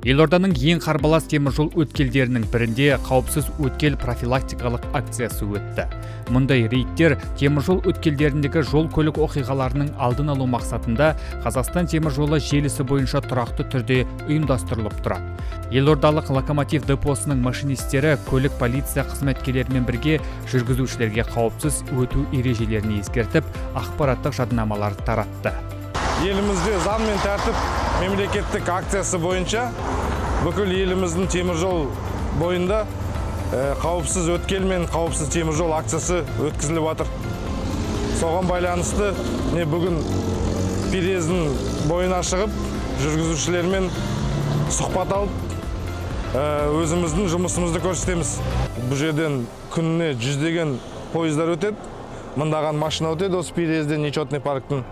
Елорданың ең қарбалас теміржол өткелдерінің бірінде «Қауіпсіз өткел» профилактикалық акциясы өтті. Мұндай рейдтер теміржол өткелдеріндегі жол көлік оқиғаларының алдын алу мақсатында Қазақстан теміржолы желісі бойынша тұрақты түрде ұйымдастырылып тұрады. Елордалық локомотив депосының машинистері көлік полиция қызметкерлерімен бірге жүргізушілерге қауіпсіз өту ережелерін ескертіп, ақпараттық жадынамалар таратты. Елімізде «Заң мен тәртіп» мемлекеттік акциясы бойынша бүкіл еліміздің теміржол бойында «Қауіпсіз өткел» мен «Қауіпсіз теміржол» акциясы өткізіліп жатыр. Соған байланысты міне, бүгін переездің бойына шығып, жүргізушілермен сұхбат алып, өзіміздің жұмысымызды көрсетеміз. Бұл жерден күніне жүздеген пойыздар өтеді, мыңдаған машина өтеді осы переезден, нечетный парктың.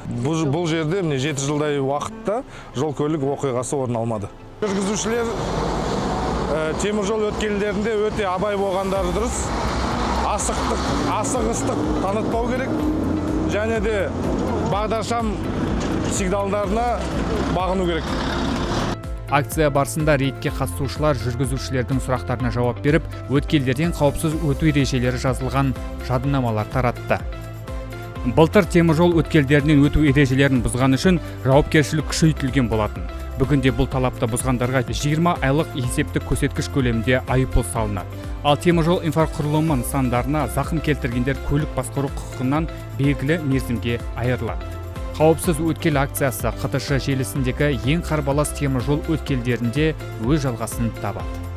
Бұл жерде міне, 7 жылдай уақытта жол көлік оқиғасы орын алмады. Жүргізушілер теміржол өткелдерінде өте абай болғандары дұрыс. Асығыстық танытпау керек және де бағдаршам сигналдарына бағыну керек. Акция барысында рейдке қатысушылар жүргізушілердің сұрақтарына жауап беріп, өткелдерден қауіпсіз өту ережелері жазылған жадынамалар таратты. Былтыр теміржол өткелдерінен өту ережелерін бұзған үшін жауапкершілік күшейтілген болатын. Бүгінде бұл талапты бұзғандарға 20 айлық есептік көрсеткіш көлемінде айыппұл салынады. Ал теміржол инфрақұрылымы нысандарына зақым келтіргендер көлік басқару құқығынан белгілі мерзімге айырылады. «Қауіпсіз өткел» акциясы ҚТШ желісіндегі ең қарбалас теміржол өткелдерінде өз жалғасын табады.